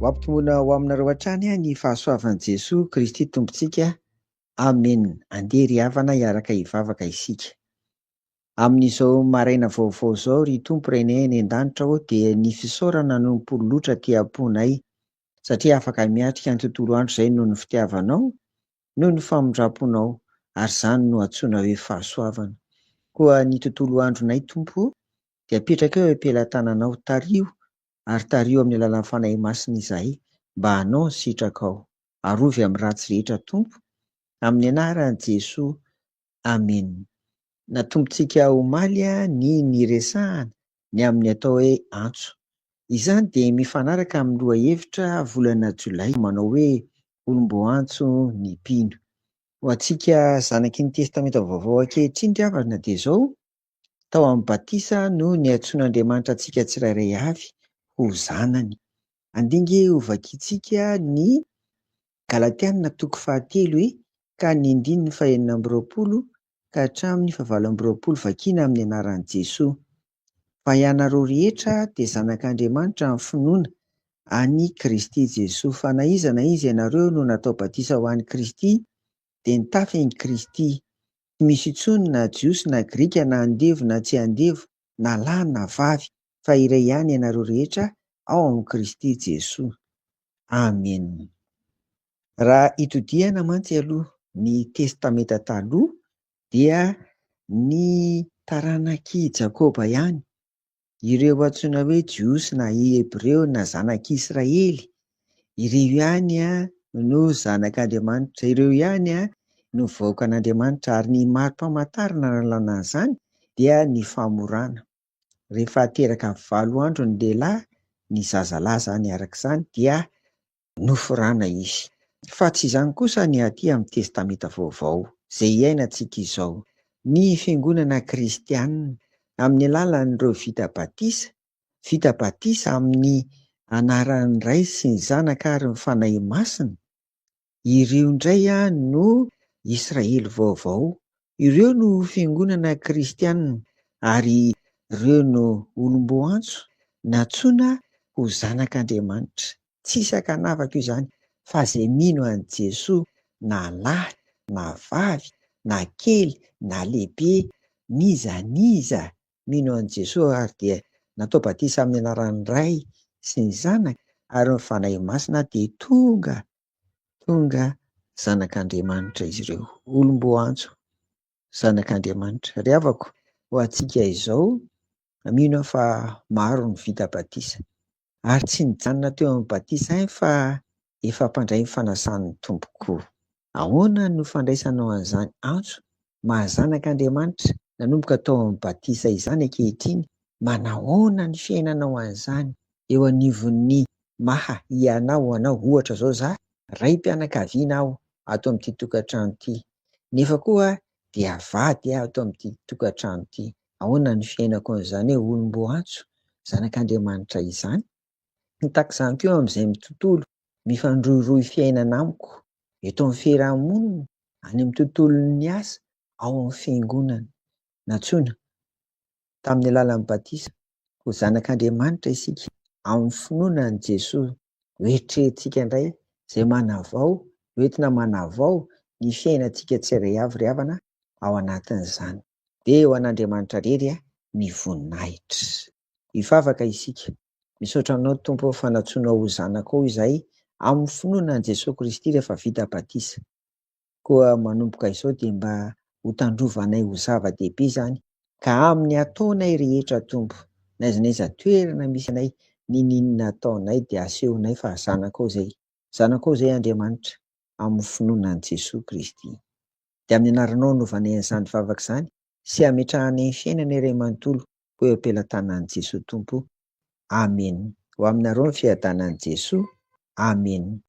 Ho ampitomboina ho aminareo hatrany ny fahasoavan'i Jesoa Kristy Tompontsika. Amena. Andeha ry havana hiaraka hivavaka isika. Amin'izao maraina vaovao izao ry Tompo Rainay any an-danitra ô dia ny fisaorana no mipololotra aty am-ponay satria afaka miatrika ny tontolo andro izay noho ny fitiavanao, noho ny famindram-ponao ary izany no antsoina hoe fahasoavana. Koa ny tontolo andronay Tompo ô dia apetraka eo am-pelatananao, tariho ary tariho amin'ny alalan'ny Fanahy Masina izahay mba hanao ny sitrakao. Arovy amin'ny ratsy rehetra Tompo, amin'ny anaran'i Jesoa. Amena. Natombontsika omaly ny niresahana ny amin'ny atao hoe antso. Izany dia mifanaraka amin'ny lohahevitra volana jolay manao hoe olom-boaantso ny mpino. Ho antsika zanaky ny Testamenta Vaovao ankehitriny ry havana dia izao, tao amin'ny batisa no niantsoan'Andriamanitra antsika tsirairay avy ho zanany. Andeha ange hovakintsika ny Galatiana toko fahatelo e ka ny andininy fahenina amby roapolo ka hatramin'ny fahavalo amby roapolo vakiana amin'ny anaran'i Jesoa. Fa ianareo rehetra dia zanak'Andriamanitra amin'ny finoana an'i Kristy Jesoa. Fa na iza na iza ianareo no natao batisa ho an'i Kristy dia nitafy an'i Kristy. Tsy misy intsony na Jiosy na Grika na andevo na tsy andevo na lahy na vavy fa iray ihany ianareo rehetra ao amin'i Kristy Jesoa. Amena. Raha itodihana mantsy aloha ny Testamenta Taloha dia ny taranak'i Jakoba ihany, ireo antsoina hoe Jiosy na Hebreo na zanak'Israely, ireo ihany no zanak'Andriamanitra, ireo ihany no vahoakan'Andriamanitra ary ny mari-pamantarana nahalalana an'izany dia ny famorana. Rehefa teraka 8 andro ny lehilahy, ny zazalahy izany araka izany dia noforana izy. Fa tsy izany kosa ny aty amin'ny Testamenta Vaovao, izay iainantsika izao. Ny fiangonana kristiana, amin'ny alalan'ireo vita batisa, vita batisa amin'ny anaran'ny Ray sy ny Zanaka ary ny Fanahy Masina, Ireo indray no Israely vaovao, ireo no fiangonana kristiana ary ireo no olom-boantso nantsoina ho zanak'Andriamanitra. Tsy hisy ankanavaka io izany fa izay mino an'i Jesoa na lahy na vavy na kely na lehibe n'iza n'iza mino an'i Jesoa ary dia natao batisa amin'ny anaran'ny Ray sy ny Zanaka ary ny Fanahy Masina dia tonga tonga zanak'Andriamanitra izy ireo, olom-boantso zanak'Andriamanitra. Ry havako, ho antsika izao, mino aho fa maro ny vita batisa ary tsy nijanona teo amin'ny batisa ihany fa efa mpandray ny fanasan'ny Tompo koa. Ahoana no fandraisanao an'izany antso maha zanak'Andriamanitra nanomboka tao amin'ny batisa izany ankehitriny? Manahoana ny fiainanao an'izany eo anivon'ny maha ianao anao? Ohatra izao za, raim-pianakaviana aho ato amin'ity tokantrano ity, nefa koa dia vady aho ato amin'ity tokantrano ity. Ahoana ny fiainako an'izany hoe olom-boantso, zanak'Andriamanitra izany? Ny tahaka izany koa eo amin'izay tontolo mifandrohirohy fiainana amiko, eto amin'ny fiarahamonina, any amin'ny tontolon'ny asa, ao amin'ny fiangonana. Nantsoina tamin'ny alalan'ny batisa ho zanak'Andriamanitra isika amin'ny finoana an'i Jesoa. Hoeritreretintsika indray izay manavao, hoentina manavao ny fiainantsika tsirairay avy ry havana ao anatin'izany. Dia ho an'Andriamanitra irery ny voninahitra. Hivavaka isika. Misaotra Anao Tompo ô fa nantsoinao ho zanakao izahay amin'ny finoana an'i Jesoa Kristy rehefa vita batisa. Koa manomboka izao dia mba ho tandrovanay ho zava-dehibe izany ka amin'ny ataonay rehetra Tompo, na aiza na aiza toerana misy anay, n'inon'inona ataonay dia asehonay fa zanakao izay, zanakao izay Andriamanitra amin'ny finoana an'i Jesoa Kristy. Dia amin'ny anaranao anaovanay an'izany vavaka izany sy ametrahanay ny fiainanay iray manontolo ho eo am-pelatanan'i Jesoa Tompo. Amena. Ho aminareo ny fiadanan'i Jesoa. Amena.